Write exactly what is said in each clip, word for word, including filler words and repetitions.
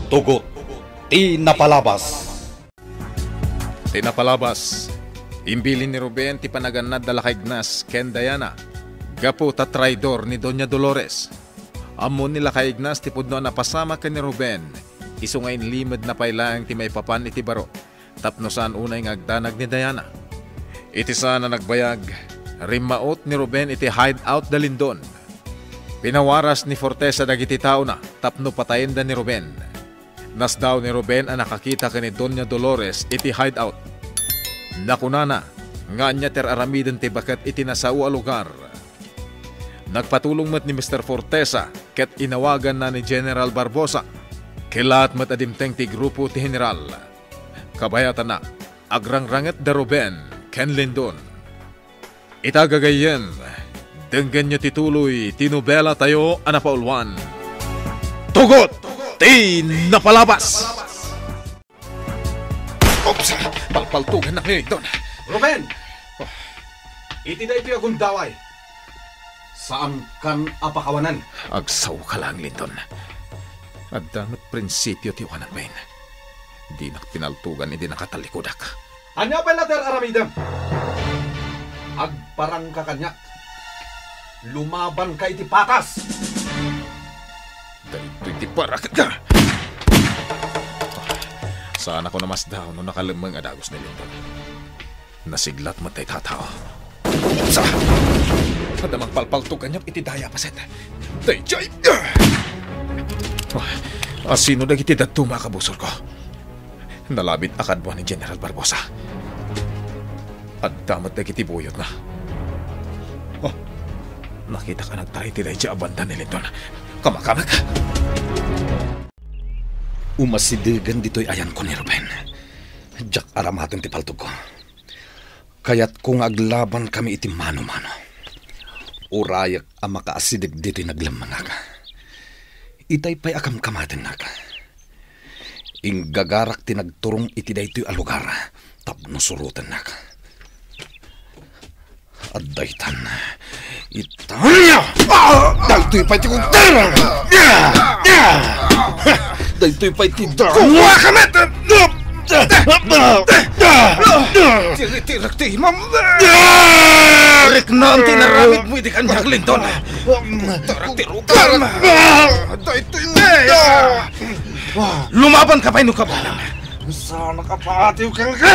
Tugot ti napalabas. Ti napalabas, imbilin ni Ruben ti panagannad da Lakay Ignas ken Diana gapu ta traidor ni Doña Dolores. Ammo ni Lakay Ignas ti pudno a napasamak ken ni Ruben, isu nga inlimedna pay laeng ti maipapan iti baro tapno saan unay nga agdanag ni Diana. Iti saan a nagbayag, rimmaut ni Ruben iti hideout da Lindon. Pinawaras ni Fortesa dagiti taona tapno patayenda ni Ruben. Nasdaaw ni Ruben a nakakita ken ni Doña Dolores iti hideout. Nakunana nga ania ti ar-aramiden ti baket iti nasao a lugar. Nagpatulong met ni Mister Fortesa ket inawaganna ni General Barbosa. Kellaat met a dimteng ti grupo ti General. Kabayatanna, agrangranget da Ruben ken Lindon. Ita gagayyem, denggenyo ti tuloy ti nobelatayo a napauluan, Tugot ti Napalabas! Oops! Palpaltugannak ni Lindon. Ruben! Oh. Iti daytoy a gundaway, saankan a pakawanen. Agsaoka laeng, Lindon. Adda met prinsipio ti awanan, Ben. Dinak pinaltugan idi nakatalikudak. Ania pay la ti ar-aramidem? Agparangka kaniak. Lumabanka iti patas. Daytoy ti parakatko. Saanko a namasdaw no nakalemmeng a dagus ni Lindon. Nasiglat met dayta a tao. Sa! Adda mangpalpaltog kaniak iti daya a paset. Daydiay! Ah, asino dagiti dadduma a kabusorko? Nalabit a kadua ni General Barbosa. Adda met dagiti buyotna. Oh, nakitak a nagtaray ti daydiay a banda ni Lindon. Kamakamek! Umasidegen ditoy ayanko ni Ruben. Diak aramaten ti paltogko. Kayatko nga aglabankami iti mano-mano. Urayek a makaasideg ditoy naglemmengak. Itay pay a kamkamatennak. Inggagarak ti nagturong iti daytoy a lugar tapno surotennak. Adda itan. Itan. Daytoy pay ti kugter! Daytoy pay ti damo! Kukuha ka met! Tiritirek ti imam! Riknaan ti inaramidmo idi kaniak, Lindon! Tarak ti rukam! Daytoy met! Lumabanka pay no kabaelam! Saan a kapaatiw kenka!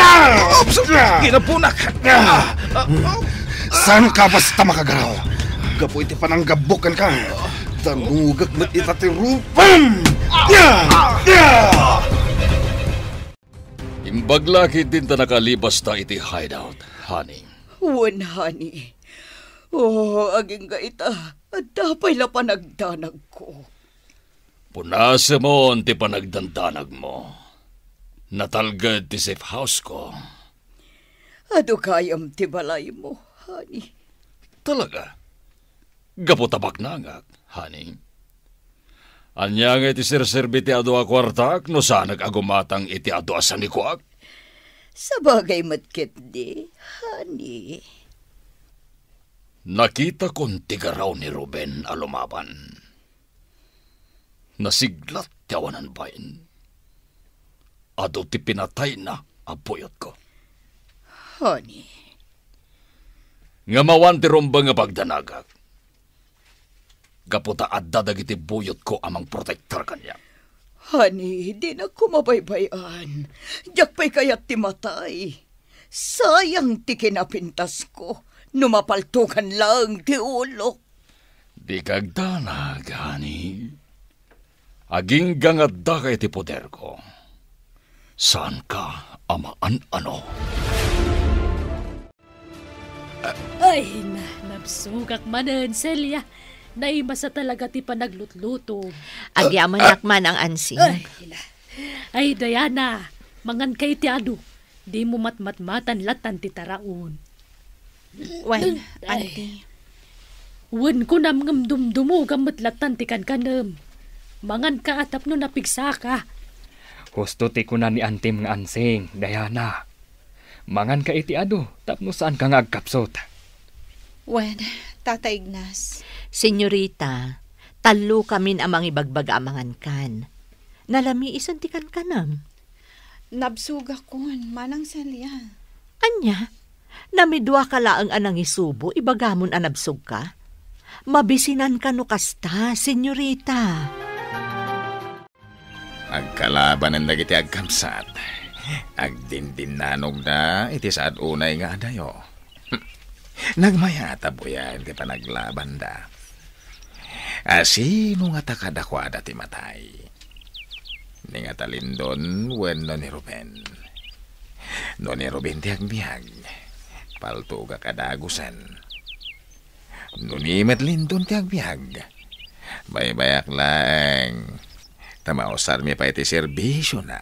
Oops! Ginabunak! Saanka basta makagaraw. Gapu iti pananggabbok kenka, danugek met ita ti rupam! Imbag la ketdin ta nakalibasta iti hideout, honey. Wen, honey. Oh, agingga ita, adda pay la panagdanagko. Punasemon ti panagdandanagmo. Natalged ti safe house ko. Adu gayam ti balaymo, honey. Talaga? Gapu ta baknangak, honey. Ania ngay ti serserbi ti adu a kuartak no saanek a gumatang iti adu a sanikuak? Sabagay met ketdi, honey. Nakitakon ti garaw ni Ruben a lumaban. Nasiglat ti awanan bain. Adu ti pinatayna a buyotko. Honey. Ngem awan ti rumbeng a pagdanagak. Gapu ta adda dagiti buyotko a mangprotektar kaniak. Honey, dinak koma baybay-an. Diak pay kayat ti matay. Sayang ti kinapintasko no mapaltogan laeng ti ulok. Dika agdanag, honey. Agingga nga addaka iti poderko. Saanka a maan-ano. Ay, na, nabsogak manen, Celia. Naimasa talaga ti panaglutluto. Agyamanak man, Nang Ansing. Ay, la. Ay, Diana, manganka iti adu. Dimo matmatmatan latan ti taraon. Wen, Ay. Auntie. Wen, kunam ngem dumdumogam met latan ti kankanem. Manganka a tapno napigsaka. Husto ti kuna ni Antim nga Ansing, Diana. Manganka iti adu tapno saanka nga agkapsut. Wen, Tata Ignas. Senyorita, tallokamin a mangibagbaga a mangankan. Nalami isun ti kankanam. Nabsogakon, Manang Celia. Ania? Namiduaka laeng a nangisubo, ibagamon a nabsogka? Mabisinanka no kasta, senyorita. Agkalabanen dagiti agkabsat. Agdindinnanogda iti saad unay nga adayo. Nagmayat a buyaen ti panaglabanda. A sino ngata kadakuada ti matay? Ni ngata Lindon wenno ni Ruben? No ni Ruben ti agbiag, paltogak a dagusen. No ni met Lindon ti agbiag, baybayak laeng ta mausarmi pay ti serbisiona.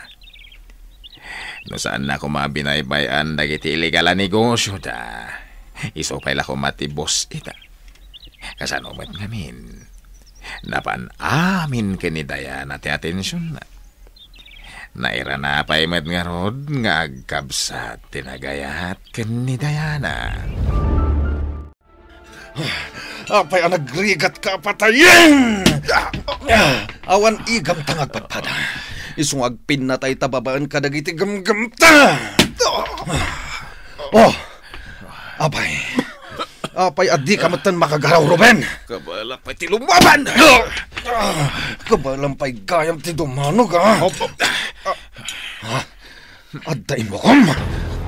No saanna koma binaybay-an dagiti illegal a negosioda, isu pay la koma ti boss ita. Kasano met ngamin, napan amin ken ni Diana ti atensionna. Nairana pay met ngarud nga agkabsat ti nagayat ken ni Diana. Apay a nagrigatka a patayen? Awan igamta nga agpadpada. Isu nga agpinnatayta babaen kadagiti gemgemta. Oh, apay. Apay a dika metten makagaraw, Ruben? Kabaelam pay ti lumaban! Kabaelam pay gayam ti dumanog, a? Opo. Ha? Adda immokom?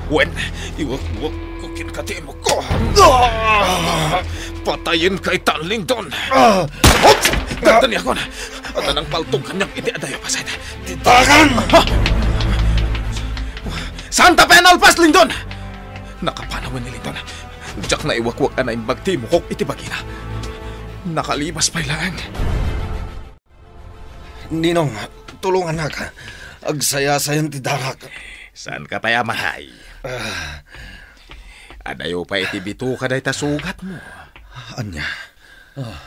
Wen, iwagwagko kenka ti immokko. Ah! Patayenka ita, Lindon. Ah! Hop! Dandaniakon. Adda nangpaltog kaniak iti adayo paset. Ti dagan! Ha? Saanta pay a nalpas, Lindon? Nakapanawen ni Lindon. Diak naiwakwak a naimbag ti immokok iti bagina. Nakalibas pay laeng. Ninong, tulongannak. Agsayasayan ti darak. Saanka pay a matay? Ah. Adayo pay iti bitoka dayta sugatmo. Ania? Ah.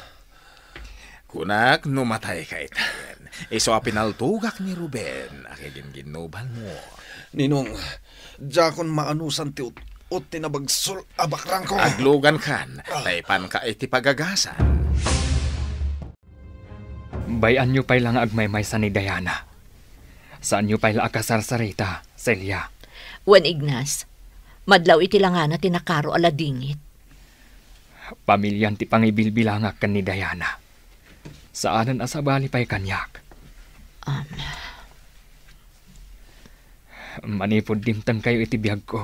Kunak no matayka itayen. Isu a pinaltogak ni Ruben a kagingginnubanmo. Ninong, diakon maanusan ti ut-, ut ti nabagsul a bakrangko. Aglugankan, ah, ta ipanka iti pagagasan. Bay-anyo pay la nga agmaymaysa ni Diana. Saanyo pay la a kasarsarita, Celia. Wen, Ignas, madlaw iti langana ti nakaro a ladingit. Pamilian ti pangibilbilangak ken ni Diana. Saanen a sabali pay kaniak. Am. Manipud dimtengkayo iti biagko,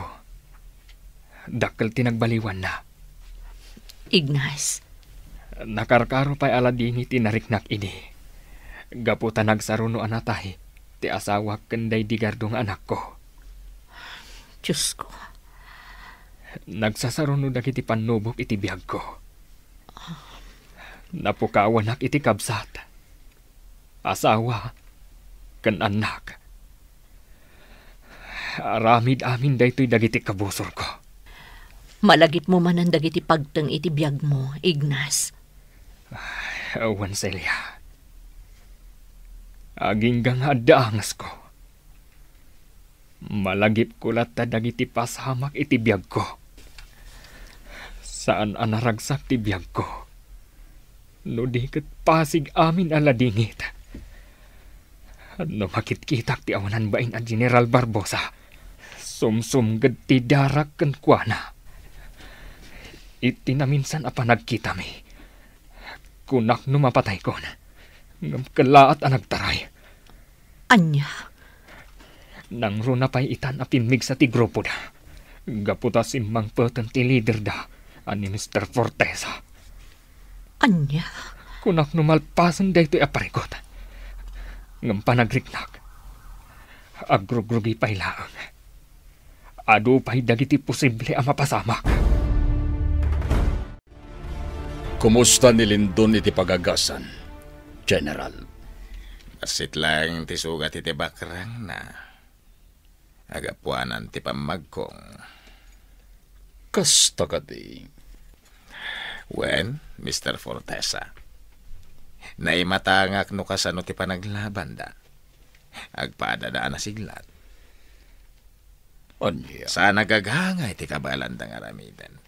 dakkel ti nagbaliwanna. Ignas. Nakarkaro pay a ladingit ti nariknak idi, gapu ta nagsaruno a natay ti asawak ken daydi gardo nga anakko. Diosko. Nagsasaruno dagiti pannubok iti biagko. Napukawanak iti kabsat, asawa, ken annak. Aramid amin daytoy dagiti kabusorko. Malagipmo manen dagiti pagteng iti biagmo, Ignas. Awan, Celia. Agingga nga adda angesko. Malagipko latta dagiti pasamak iti biagko. Saan a naragsak ti biagko no di ket pasig amin a ladingit. No makitkitak ti awanan bain a General Barbosa, sumsumged ti darak kenkuana. Iti naminsan a panagkitami, kunak no mapataykon, ngem kellaat a nagtaray. Ania? Nangruna pay itan a pimmigsa ti grupoda, gapu ta simmangpeten ti liderda a ni Mister Fortesa. Ania? Kunak no malpasen daytoy a parigot. Ngem panagriknak, agrugrugi pay laeng. Adu pay dagiti posible a mapasamak. Kumusta ni Lindon iti pagagasan, General? Bassit laeng ti sugat iti bakrangna. Agapuanan ti pammagkong. Kasta kadi? Wen, Mister Fortesa, naimatangak no kasano ti panaglabanda. Agpadada a nasiglat. Ania? Saan a gagangay ti kabaelanda nga aramiden.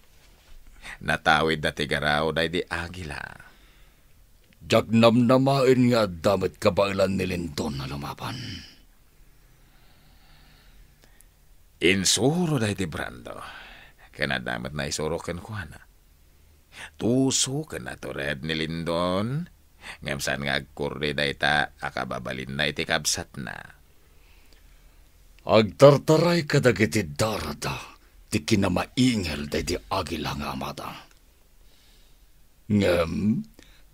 Natawidda ti garaw daydi Aguila. Diak namnamaen nga adda met kabaelan ni Lindon a lumaban. Insuro daydi Brando, ken adda met naisuro kenkuana. Tuso ken natured ni Lindon, ngem saan nga agkurdi dayta a kababalinna iti kabsatna. Agtartaray kadagiti darada ti kinamaingel daydi agila nga amada. Ngem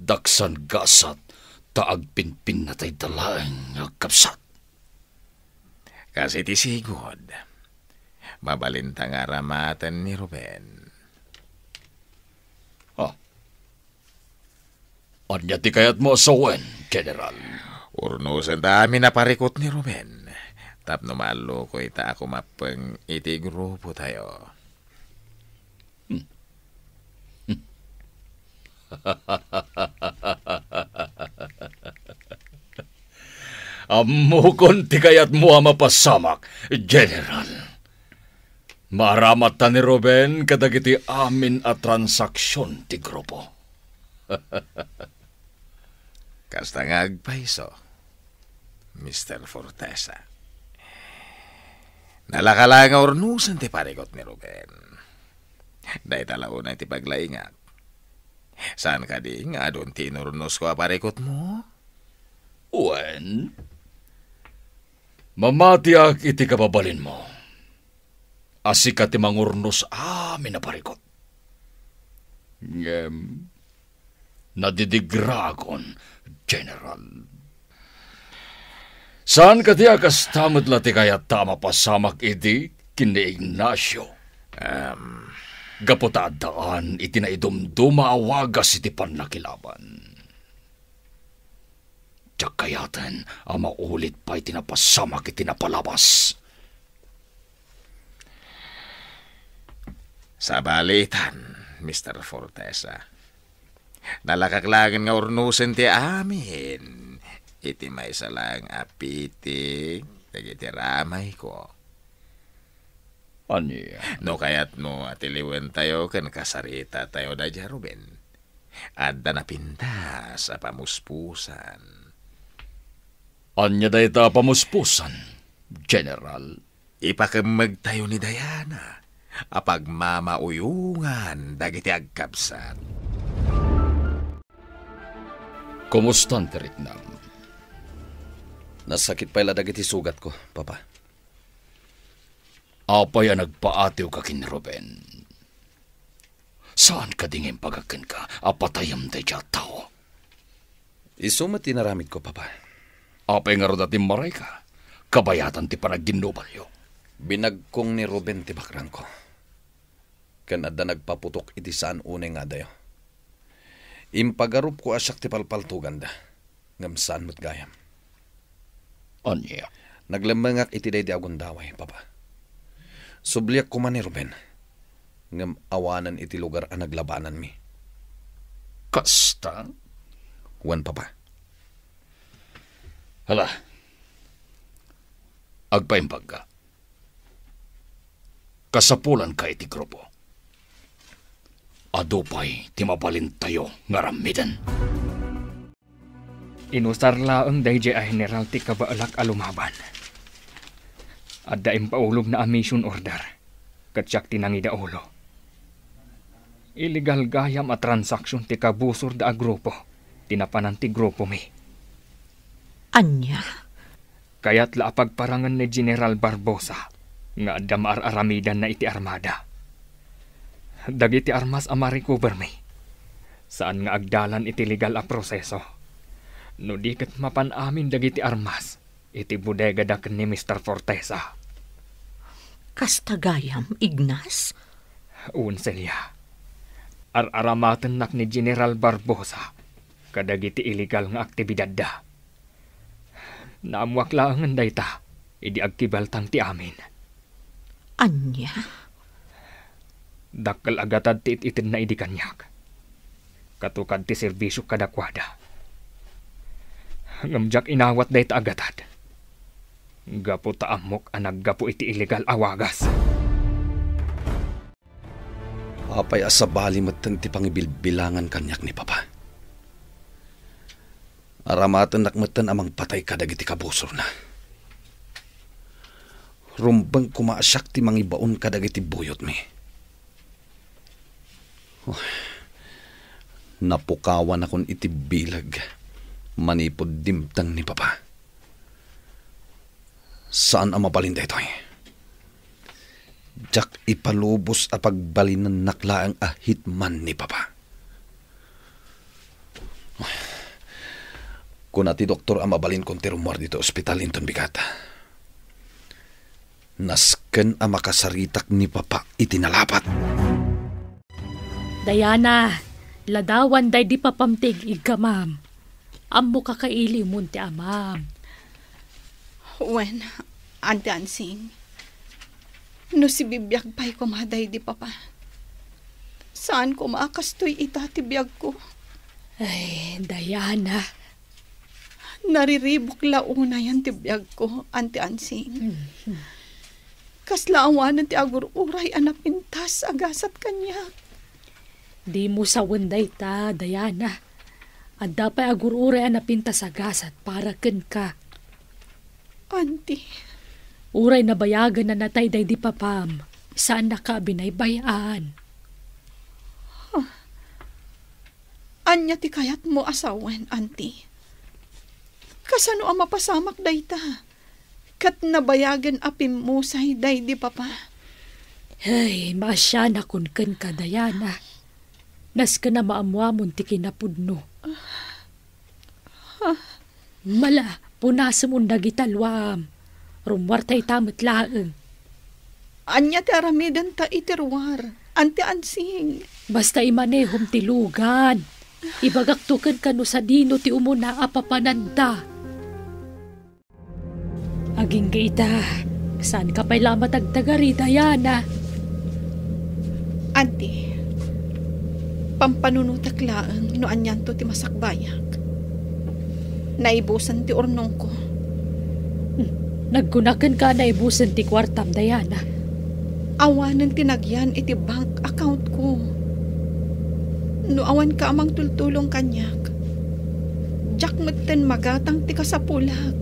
daksan gasat ta agpinpinnatayda laeng nga agkabsat. Kas iti sigud, mabalinta nga aramaten ni Ruben. Ah, ania ti kayatmo a sawen, General? Urnosenta amin a parikut ni Ruben tapno maallukoy ta a kumappeng iti grupotayo. Ammokon ti kayatmo a mapasamak, General. Maaramatta ni Ruben kadagiti amin a transaksion ti grupo. Kasta nga agpayso, Mister Fortesa. Nalaka laeng nga urnosen ti parikut ni Ruben. Dayta la unay ti paglaingak. Saan kadi nga adun ti inurnosko a parikutmo? Wen, mamatiak iti kababalinmo a sika ti mangurnos amin a parikut. Ngem, nadidigraakon, General. Saan kadi a kasta met la ti kayatta a mapasamak idi ken ni Ignacio? Em. Gapu ta addaan iti naidumduma a wagas iti pannakilaban. Diak kayaten a maulit pay ti napasamak iti napalabas. Sabali itan, Mister Fortesa. Nalakak laeng nga urnosen ti amin iti maysa laeng a pitik dagiti ramayko. Ania? No kayatmo a tiliwentayo ken kasaritatayo daydiay, Ruben, adda napintas a pamuspusan. Ania dayta a pamuspusan, General? Ipakemmegtayo ni Diana a pagmamauyongan dagiti agkabsat. Kumustan ti riknam? Nasakit pay la dagiti sugatko, Papa. Apay a nagpaatiwka ken ni Ruben? Saan kadi nga imbagak kenka a patayem daydiay a tao? Isu met ti inaramidko, Papa. Apay ngarud a timmarayka kabayatan ti panagginnubalyo? Binagkong ni Ruben ti bakrangko, ken adda nagpaputok iti saan unay nga adayo. Impagarupko a siak ti palpaltoganda, ngem saan met gayam. Ania? Naglemmengak iti daydi a gundaway, Papa. Subliak koma ni Ruben, ngem awanen iti lugar a naglabananmi. Kasta? Wen, Papa. Hala, agpaimbagka. Kasapulanka iti grupo. Adu pay ti mabalintayo nga aramiden. Inusar laeng daydiay a general ti kabaelak a lumaban. Adda impaulogna a mission order, ket siak ti nangidaulo. Illegal gayam a transaksion ti kabusorda a grupo ti napanan ti grupomi. Ania? Kayat la a pagparangen ni General Barbosa nga adda maar-aramidanna iti armada. Dagiti armas a marecovermi, saan nga agdalan iti legal a proseso. No di ket mapan amin dagiti armas iti bodegada ken ni Mister Fortesa. Kasta gayam, Ignas? Wen, Celia. Ar-aramatennak ni General Barbosa kadagiti illegal nga aktibidadda. Naammoak laengen dayta idi agkibaltang ti amin. Ania? Dakkel a gatad ti it-itedna idi kaniak. Katukad ti serbisio kadakuada. Ngem diak inawat dayta a gatad. Gapu ta ammok a naggapu iti illegal a wagas. Apay a sabali metten ti pangibilbilangan kaniak ni Papa? Aramatennak metten a mangpatay kadagiti kabusorna. Rumbeng koma a siak ti mangibaon kadagiti buyotmi. Oh, napukawanakon iti bileg manipud dimteng ni Papa. Saan a mabalin daytoy. Diak ipalubos a pagbalinennak laeng a hitman ni Papa. Kuna ti doktor a mabalinkon ti rummuar ditoy ospital inton bigat. Nasken a makasaritak ni Papa iti nalapat. Diana, ladawan daydi papam ti ig-iggamam. Ammoka kailimon ti amam. Wen, Auntie Ansing, no sibibiag pay koma daydi papa, saan koma a kastoy ita ti biagko. Ay, Diana. Nariribuk la unayen ti biagko, Auntie Ansing. Mhm. Kasla awanen ti agur-uray a napintas a gasat kaniak. Dimo sawen dayta, Diana. Adda pay agur-uray a napintas a gasat para kenka. Auntie. Uray nabayagen a natay daydi papam, saannaka a binaybay-an. Huh. Ania ti kayatmo a sawen, Auntie? Kasano a mapasamak dayta? Ket nabayagen a pimmusay daydi papa. Hey, maasianakon kenka, Diana. Nasken a maammuamon ti kinapudno. Ah. Mala, punasem dagita luam. Rummuarta ita met laeng. Ania ti aramidenta iti ruar, Auntie Ansing? Basta imanehom ti lugan. Ibagakto kenka no sadino ti umuna a papananda. Agingga ita, saanka pay la a matagtagari, Diana. Auntie, pampanunotek laeng no anianto ti masakbayak. Naibusen ti urnongko. Hmm, nagkuna kenka a naibusen ti kuartam, Diana. Awanen ti nagyan iti bank accountko. No awanka a mangtultulong kaniak, diak metten magatang ti kasapulak.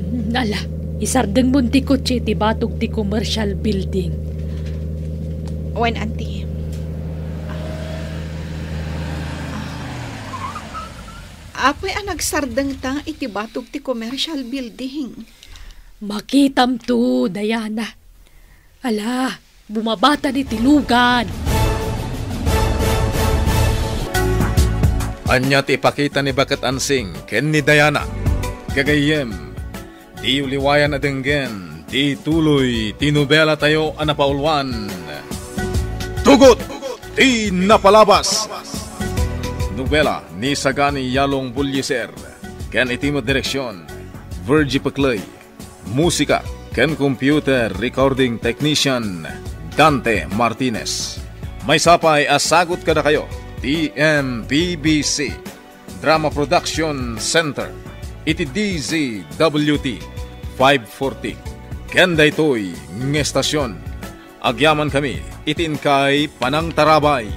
Hmm, ala, isardengmon ti kotse iti batog ti commercial building. Wen, Auntie. Apay a nagsardengta iti batog ti commercial building? Makitamto, Diana. Ala, bumabatan iti lugan. Ania ti ipakita ni Baket Ansing ken ni Diana? Gagayyem, diyo liwayan a denggen ti tuloy ti nobelatayo a napauluan, Tugot ti Napalabas. Nobela ni Sagani Yalong Bullieser ken iti met direksion, Virgie Peclay. Musika ken computer recording technician, Dante Martinez. Maysa pay a sagut kadakayo ti M P B C Drama Production Center iti D Z W T five forty. Ken daytoy nga estasion, agyamankami iti inkay panangtarabay.